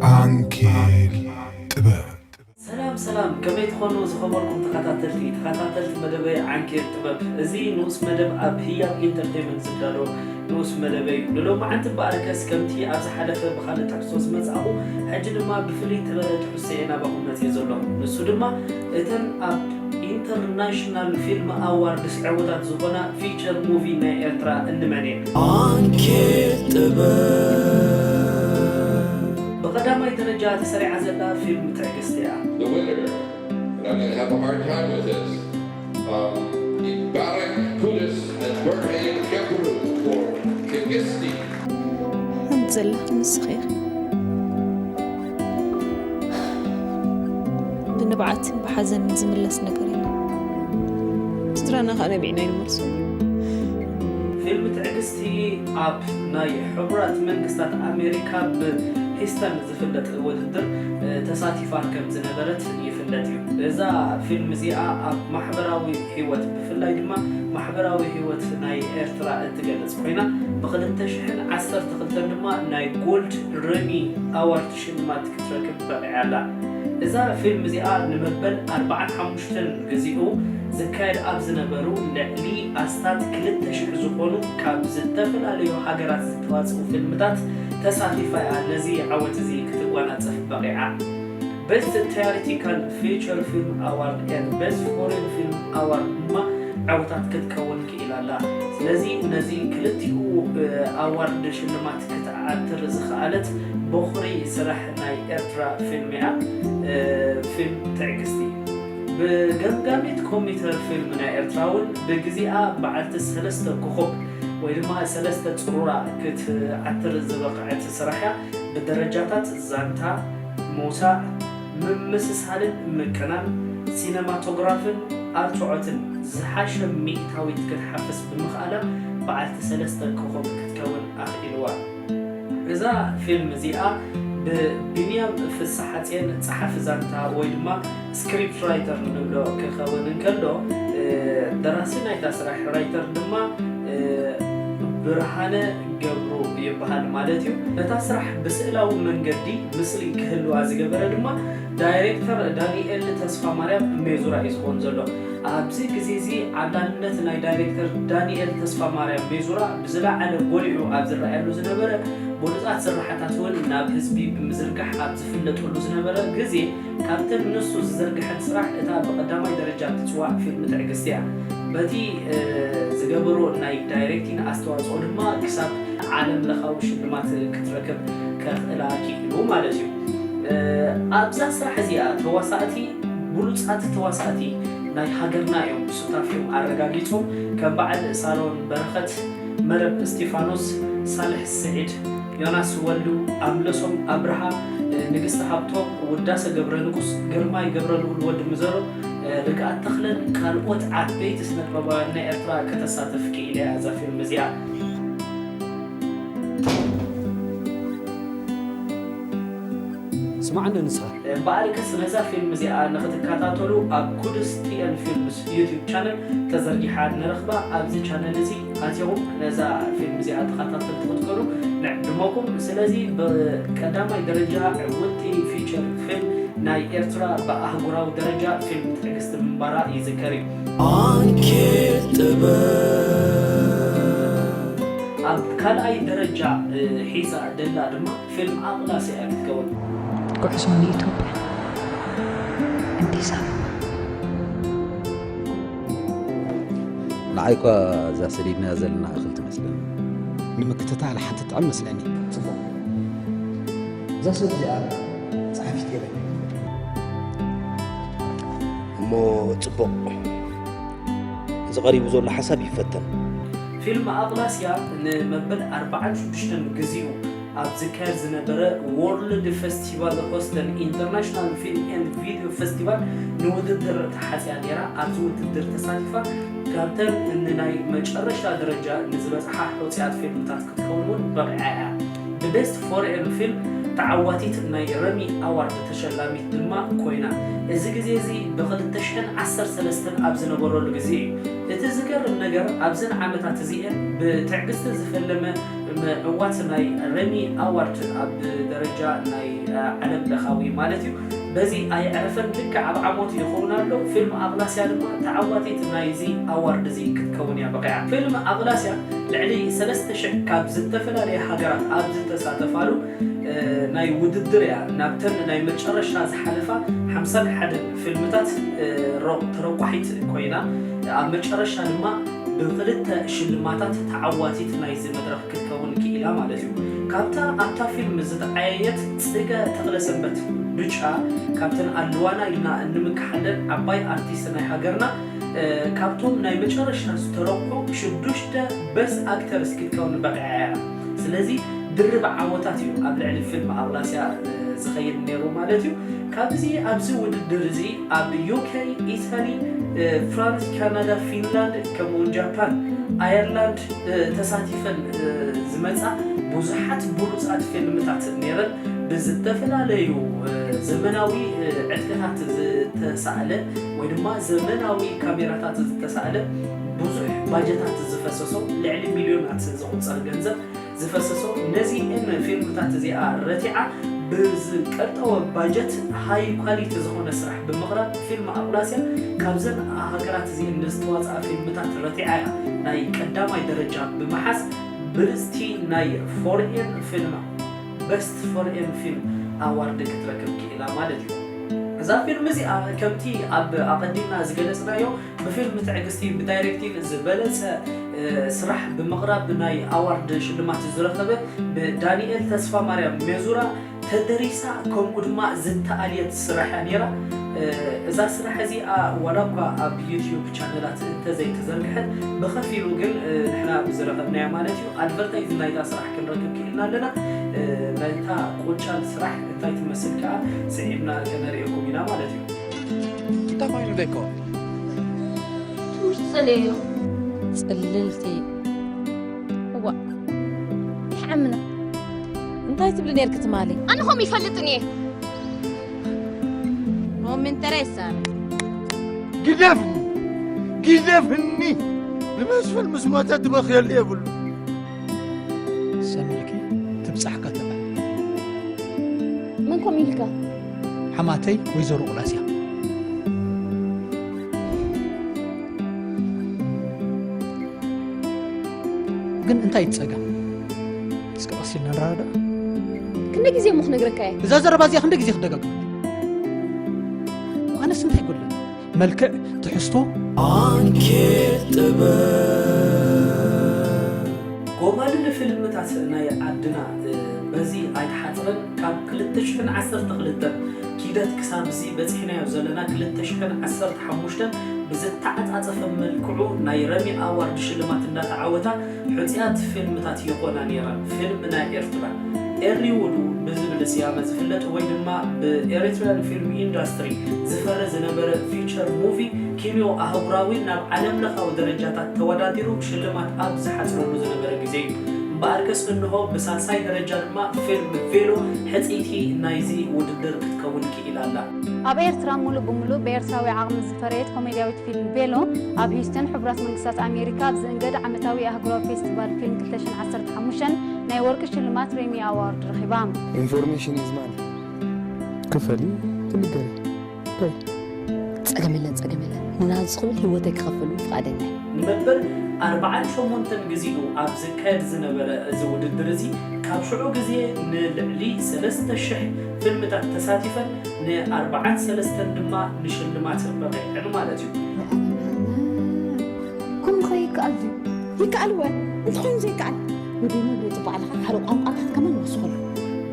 ዓንኬል ጥበብ። ሰላም ሰላም፣ ከመይ ትኾኑ ዝኸበርኩም ተኸታተልቲ ተኸታተልቲ መደበይ ዓንኬል ጥበብ? እዚ ንኡስ መደብ ኣብ ህያብ ኢንተርቴይመንት ዝዳሎ ንኡስ መደበይ እዩ። ንሎማዓንቲ እምበኣርከስ ከምቲ ኣብ ዝሓለፈ ብኻልእ ትሕዝቶ ዝመጻእኹ፣ ሕጂ ድማ ብፍልይቲ በለ ትሕዝቶ'የ ናባኹም መጺኤ ዘለኹ። ንሱ ድማ እተን ኣብ ኢንተርናሽናል ፊልም ኣዋርድስ ዕዉታት ዝኾና ፊቸር ሙቪ ናይ ኤርትራ እንመን እየን። ዓንኬል ጥበብ። ብቐዳማይ ደረጃ ተሰሪዓ ዘላ ፊልም ትዕግስቲ እያ። The winner, and I'm going to have a hard time with this, um, Ibarak Kudus and Berhe Kepru for Kigisti. ሓንቲ ዘላ ንስኺ ኢኺ። ብንብዓትን ብሓዘንን ዝምለስ ነገር የለን። ስድራና ከዓ ነቢዕና ይንመልሶ። ፊልም ትዕግስቲ ኣብ ናይ ሕቡራት መንግስታት ኣሜሪካ ብሂስተን ዝፍለጥ ውድድር ተሳቲፋ ከም ዝነበረት ይፍለጥ እዩ። እዛ ፊልም እዚኣ ኣብ ማሕበራዊ ህይወት፣ ብፍላይ ድማ ማሕበራዊ ህይወት ናይ ኤርትራ እትገልጽ ኮይና፣ ብ ክልተ ሽሕን ዓሰርተ ክልተን ድማ ናይ ጎልድ ረሚ ኣዋርድ ሽልማት ክትረክብ በቒዓ ኣላ። እዛ ፊልም እዚኣ ንመበል ኣርባዓን ሓሙሽተን ግዜኡ ዝካየድ ኣብ ዝነበሩ ልዕሊ ኣስታት ክልተ ሽሕ ዝኾኑ ካብ ዝተፈላለዩ ሃገራት ዝተዋጽኡ ፊልምታት ተሳቲፋ እያ ነዚ ዓወት እዚ ክትጓናጸፍ በቒዓ። ቤስት ቲያትሪካል ፊቸር ፊልም ኣዋርድ ኤንድ ቤስት ፎሬን ፊልም ኣዋርድ ድማ ዓወታት ክትከውን ክኢላ ኣላ። ስለዚ ነዚ ክልቲኡ ኣዋርድ ሽልማት ክትዓትር ዝኸኣለት በኹሪ ስራሕ ናይ ኤርትራ ፊልም እያ። ፊልም ትዕግስቲ ብገምጋሚት ኮሚተር ፊልም ናይ ኤርትራ እውን ብግዜኣ በዓልቲ ሰለስተ ኮኾብ ወይ ድማ ሰለስተ ጽሩራ ክትዓትር ዝበቕዐት ስራሕ እያ። ብደረጃታት ዛንታ፣ ምውሳእ፣ ምምስሳልን ምቅናን፣ ሲነማቶግራፍን ኣርትዖትን ዝሓሸ ሚእታዊት ክትሓፍስ ብምኽኣላ በዓልቲ ሰለስተ ኮኾብ ክትከውን ኣኽኢልዋ። እዛ ፊልም እዚኣ ብቢንያም ፍስሓጽየን ጸሓፊ ዛንታ ወይ ድማ ስክሪፕት ራይተር ንብሎ ክኸውን እንከሎ፣ ደራሲ ናይታ ስራሕ ራይተር ድማ ብርሃነ ገብሩ ይበሃል ማለት እዩ። ነታ ስራሕ ብስእላዊ መንገዲ ምስሊ ክህልዋ ዝገበረ ድማ ዳይሬክተር ዳንኤል ተስፋማርያም ሜዙራ እዩ ዝኸውን ዘሎ። ኣብዚ ግዜ እዚ ዓብላልነት ናይ ዳይሬክተር ዳንኤል ተስፋማርያም ሜዙራ ብዝለዓለ ጎሊሑ ኣብ ዝረኣየሉ ዝነበረ ብሉጻት ስራሕታት እውን ናብ ህዝቢ ብምዝርጋሕ ኣብ ዝፍለጠሉ ዝነበረ ግዜ፣ ካብተን ንሱ ዝዘርግሐን ስራሕ እታ ብቐዳማይ ደረጃ ትጽዋዕ ፊልም ትዕግስቲ እያ። በቲ ዝገበሮ ናይ ዳይሬክቲንግ ኣስተዋጽኦ ድማ ክሳብ ዓለም ለኻዊ ሽልማት ክትረክብ ከኽእላ ክኢሉ ማለት እዩ። ኣብዛ ስራሕ እዚኣ ተዋሳእቲ ብሉጻት ተዋሳእቲ ናይ ሃገርና እዮም ስታፊኦም ኣረጋጊጾም። ከም በዓል ሳሮን በረኸት፣ መረብ እስቲፋኖስ፣ ሳልሕ ስዒድ፣ ዮናስ ወልዱ፣ ኣምለሶም ኣብርሃ፣ ንግስቲ ሃብቶም፣ ውዳሰ ገብረ ንጉስ፣ ግርማይ ገብረ ልኡል፣ ወዲ ምዘሮ፣ ርግኣት ተኽለን ካልኦት ዓበይቲ ስነጥበባውያን ናይ ኤርትራ ከተሳትፍ ክኢላ እያ እዛ ፊልም እዚኣ። ስማዕኒ ንስኻ። እምበኣርከስ ነዛ ፊልም እዚኣ ንኽትከታተሉ ኣብ ኩድስ ቲኤን ፊልምስ ዩቲዩብ ቻነል ተዘርጊሓ ንረኽባ። ኣብዚ ቻነል እዚ ኣቲኹም ነዛ ፊልም እዚኣ ተኸታተልቲ ክትኮኑ ንዕድመኩም። ስለዚ ብቀዳማይ ደረጃ ዕውቲ ፊቸር ፊልም ናይ ኤርትራ ብኣህጉራዊ ደረጃ ፊልም ትዕግስቲ ምንባራ ይዝከር እዩ። ዓንኬል ጥበብ። ኣብ ካልኣይ ደረጃ ሒዛ ደላ ድማ ፊልም ኣቕላስ እያ ክትከውን። ጉዕዞ ንኢትዮጵያ፣ ኣዲስ ኣበባ። ንዓይ እኳ እዛ ሰዲድናያ ዘለና እኽል ትመስለኒ። ንምክትታል ሓንቲ ጥዕም መስለኒ። ጽቡቕ። እዛ ሰብ እዚኣ ጸሓፊት ገለ። እሞ ጽቡቕ። እዚ ቀሪቡ ዘሎ ሓሳብ ይፈተን። ፊልም ኣቕላስያ ንመበል ኣርባዓን ሽዱሽተን ግዜኡ ኣብ ዝካየድ ዝነበረ ወርልድ ፈስቲቫል ሆስተን ኢንተርናሽናል ፊልም ኤንድ ቪድዮ ፈስቲቫል ንውድድር ተሓጽያ ነይራ። ኣብዚ ውድድር ተሳቲፋ ካብተን ንናይ መጨረሻ ደረጃ ንዝበጽሓ ሕጹያት ፊልምታት ክትከውን እውን በቒዓ እያ። ብቤስት ፎሬን ፊልም ተዓዋቲት ናይ ረሚ ኣዋርድ ተሸላሚት ድማ ኮይና። እዚ ግዜ እዚ ብ ክልተ ሽሕን ዓሰርተ ሰለስተን ኣብ ዝነበረሉ ግዜ እዩ። እቲ ዝገርም ነገር ኣብዘን ዓመታት እዚኤን ብትዕግስቲ ዝፈለመ ምዕዋት ናይ ረሚ ኣዋርድ ኣብ ደረጃ ናይ ዓለም ለኻዊ ማለት እዩ። በዚ ኣየዕረፈን፣ ልክዕ ኣብ ዓመቱ ይኸውን ኣሎ። ፊልም ኣቕላስያ ድማ ተዓዋቲት ናይዚ ኣዋርድ እዚ ክትከውን እያ በቒዓ። ፊልም ኣቕላስያ ልዕሊ ሰለስተ ሽሕ ካብ ዝተፈላለያ ሃገራት ኣብ ዝተሳተፋሉ ናይ ውድድር እያ ናብተን ናይ መጨረሻ ዝሓለፋ ሓምሳን ሓደን ፊልምታት ተረቋሒት ኮይና፣ ኣብ መጨረሻ ድማ ብክልተ ሽልማታት ተዓዋቲት ናይዚ መድረኽ ክትከውን ክኢላ ማለት እዩ። ካብታ ኣብታ ፊልም ዝተዓየየት ጽገ ተኽለሰንበት ብጫ፣ ካብተን ኣለዋና ኢልና እንምክሓለን ዓባይ ኣርቲስት ናይ ሃገርና፣ ካብቶም ናይ መጨረሻ ዝተረቑሑ ሽዱሽተ በስት ኣክተርስ ክትከውን በቒዓ እያ። ስለዚ ድርብ ዓወታት እዩ ኣብ ልዕሊ ፊልም ኣቕላስያ ዝኸይድ ነይሩ ማለት እዩ። ካብዚ ኣብዚ ውድድር እዚ ኣብ ዩኬ፣ ኢታሊ፣ ፍራንስ፣ ካናዳ፣ ፊንላንድ ከምኡውን ጃፓን፣ ኣየርላንድ ተሳቲፈን ዝመጻ ብዙሓት ብሉጻት ፊልምታት ነይረን። ብዝተፈላለዩ ዘመናዊ ዕጥቅታት ዝተሳእለ ወይ ድማ ሃይ ኳሊቲ ካሜራታት ዝተሳእለ ብዙሕ ባጀታት ዝፈሰሶ፣ ልዕሊ ሚልዮናት ዝቑጸር ገንዘብ ዝፈሰሶ፣ ነዚኤን ፊልምታት እዚኣ ረቲዓ ብዝቀጠወ ባጀት ሃይ ኳሊቲ ዝኾነ ስራሕ ብምቕራብ፣ ፊልም ኣቕላስያ ካብዘን ሃገራት እዚኤን ንዝተዋፅኣ ፊልምታት ረቲዓ እያ ናይ ቀዳማይ ደረጃ ብምሓዝ ብልፅቲ ናይ ፎሬን ፊልም፣ በስት ፎሬን ፊልም ኣዋርድ ክትረክብ ክኢላ ማለት እዩ። እዛ ፊልም እዚኣ ከምቲ ኣብ ኣቐዲምና ዝገለፅናዮ ብፊልም ትዕግስቲ ብዳይሬክቲንግ ዝበለፀ ስራሕ ብምቕራብ ናይ ኣዋርድ ሽልማት ዝረኸበ ብዳንኤል ተስፋማርያም ሜዙራ ተደሪሳ፣ ከምኡ ድማ ዝተኣልየት ስራሕ እያ ነይራ። እዛ ስራሕ እዚኣ ዋላ እኳ ኣብ ዩትዩብ ቻነላት እንተዘይተዘርግሐት፣ ብኸፊሉ ግን ንሕና ብዝረኸብናያ ማለት እዩ ኣድቨርታይዝ ናይታ ስራሕ ክንረክብ ክኢልና ኣለና። ናይታ ቆንጫል ስራሕ እንታይ ትመስል ከዓ ስዒብና ከነርእየኩም ኢና ማለት እዩ። እንታይ ኮይኑ ደይኮ ውሽጢ ጸለዮ ጽልልቲ እዋ ይሓምና እንታይ ትብሊ ነርክ ትማሊ ኣነ ኸም ይፈልጥን እየ ኖ ምን ተረሳ ግደፍኒ ግደፍኒ ንመስፍን ምስ ሞተ ትበኽየሉ የብሉ ሰሚዕኪ ትብጻሕካ ተባዕ መን ኮም ኢልካ ሓማተይ ወይዘሮ ቁላስያ ግን እንታይ እዩ ጸገም እስከ ቀስ ኢልና ንረዳዳ ክንደይ ግዜ እሞ ክነግረካ እየ እዛ ዘረባ እዚኣ ክንደይ ግዜ ክደጋግም ኣነስ እንታይ ጎድለኒ መልክዕ ትሕዝቶ ኣንኬት ጥበብ ጎማልል ፊልምታት ናይ ዓድና በዚ ኣይተሓፅረን። ካብ ክልተ ሽሕን ዓሰርተ ክልተን ኪደት ክሳብ እዚ በፂሕናዮ ዘለና ክልተ ሽሕን ዓሰርተ ሓሙሽተን ብዝተዓፃፀፈ መልክዑ ናይ ረሚ ኣዋርድ ሽልማት እንዳተዓወታ ሕፁያት ፊልምታት ይኾና ነይረን። ፊልም ናይ ኤርትራ ኤርሊ ውዱ ብዝብል ስያመ ዝፍለጥ ወይ ድማ ብኤሪትሪያን ፊልም ኢንዳስትሪ ዝፈሪ ዝነበረ ፊቸር ሙቪ ኪንዮ ኣህጉራዊ ናብ ዓለም ለኻዊ ደረጃታት ተወዳዲሩ ሽልማት ኣብ ዝሓፅረሉ ዝነበረ ግዜ እዩ። እምበኣርከስ እንሆ ብሳልሳይ ደረጃ ድማ ፊልም ቬሎ ሕፅይቲ ናይዚ ውድድር ክትከውን ክኢላ ኣላ። ኣብ ኤርትራ ሙሉእ ብሙሉእ ብኤርትራዊ ዓቕሚ ዝፈረየት ኮሜድያዊት ፊልም ቬሎ ኣብ ሂውስተን ሕቡራት መንግስታት ኣሜሪካ ኣብ ዝእንገድ ዓመታዊ ኣህጉራዊ ፌስቲቫል ፊልም ክልተ ሽሕን ዓሰርተ ሓሙሽተን ናይ ወርቂ ሽልማት ሬሚ ኣዋርድ ረኺባ። Information is money ክፈሊ ትንገሪ ጸገም የለን ጸገም የለን ንናንስ ክብል ህይወተይ ክኸፍል ፍቓደኛ እየ። ንመበል ኣርብዓን ሸሞንተን ግዚኡ ኣብ ዝካየድ ዝነበረ እዚ ውድድር እዚ ካብ ሽዑ ግዜ ንልዕሊ ሰለስተ ሽሕ ፊልምታት ተሳቲፈን ንኣርብዓን ሰለስተን ድማ ንሽልማት በቒዐን ማለት እዩ። ከምኡ ከ ይከኣል ድዩ? ይከኣል እወ እንተኾይኑ ዘይከኣል ወደይ መብለፂ ባዕልኻ ሓደ ቋንቋታት ከማን ወስኸሉ።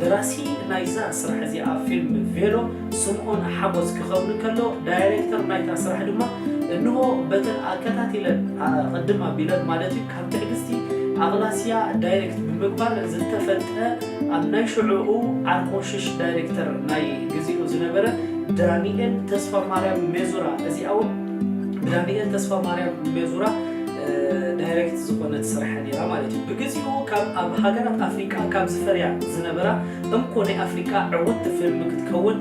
ደራሲ ናይዛ ስራሕ እዚኣ ፊልም ቬሎ ስምኦን ሓጎስ ክኸውን እንከሎ ዳይሬክተር ናይታ ስራሕ ድማ እንሆ በተን ኣከታቲለን ቅድም ኣቢለን ማለት እዩ ካብ ትዕግስቲ ኣቕላስያ ዳይሬክት ብምግባር ዝተፈልጠ ኣብ ናይ ሽዑኡ ዓርሞሽሽ ዳይሬክተር ናይ ግዚኡ ዝነበረ ዳኒኤል ተስፋማርያም ሜዙራ እዚኣ እውን ብዳኒኤል ተስፋማርያም ሜዙራ ዳይሬክት ዝኾነት ስራሕ ነይራ ማለት እዩ። ብግዚኡ ካብ ኣብ ሃገራት ኣፍሪቃ ካብ ዝፈርያ ዝነበራ እንኮ ናይ ኣፍሪቃ ዕውቲ ፊልም ክትከውን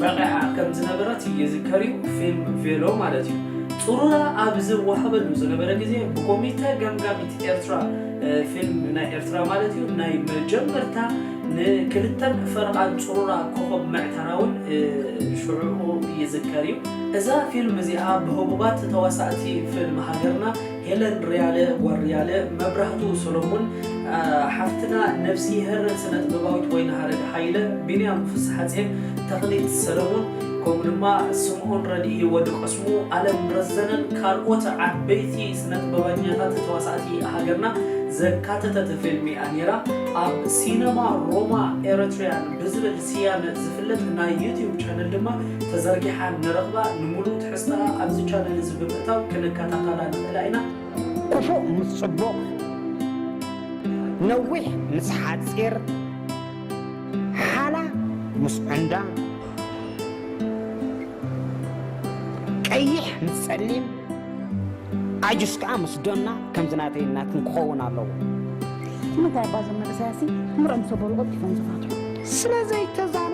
በቂዓ ከም ዝነበረት ይዝከር እዩ። ፊልም ቬሎ ማለት እዩ። ጽሩራ ኣብ ዝወሃበሉ ዝነበረ ግዜ ብኮሚተ ገምጋሚት ኤርትራ ፊልም ናይ ኤርትራ ማለት እዩ ናይ መጀመርታ ንክልተን ፈረቓን ጽሩራ ኮኸብ መዕተራ እውን ሽዑ ይዝከር እዩ። እዛ ፊልም እዚኣ ብህቡባት ተዋሳእቲ ፊልም ሃገርና ሄለን ሪያለ፣ ጓል ሪያለ፣ መብራህቱ ሰሎሞን፣ ሓፍትና ነብሲሄር ስነ ጥበባዊት ወይንሃረግ ሃይለ፣ ቢንያም ፍስሓጼን ተኽሊት ሰለሙን፣ ከምኡ ድማ ስምኦን ረድኢ ወዲ ቀስሙ፣ ኣለም ረዘነን ካልኦት ዓበይቲ ስነ ጥበበኛታት ተዋሳእቲ ሃገርና ዘካተተት ፊልም እያ ነይራ። ኣብ ሲነማ ሮማ ኤሪትሪያን ብዝብል ስያመ ዝፍለጥ ናይ ዩቲዩብ ቻነል ድማ ተዘርጊሓ ንረኽባ። ንምሉእ ትሕዝታ ኣብዚ ቻነል እዚ ብምእታው ክንከታተላ ንኽእላ ኢና። ክፉእ ምስ ጽቡቕ፣ ነዊሕ ምስ ሓጺር፣ ሓላ ምስ ዕንዳ፣ ቀይሕ ምስ ጸሊም፣ ኣጁስ ከኣ ምስ ዶና ከምዚ ናተይ ናትን ክኸውን ኣለዎ። ንምንታይ ኣባ እዞም መንእሰያሲ ምርዖም ሰበሩ ቀልጢፎም ዝፋትሑ? ስለ ዘይተዛረቡ።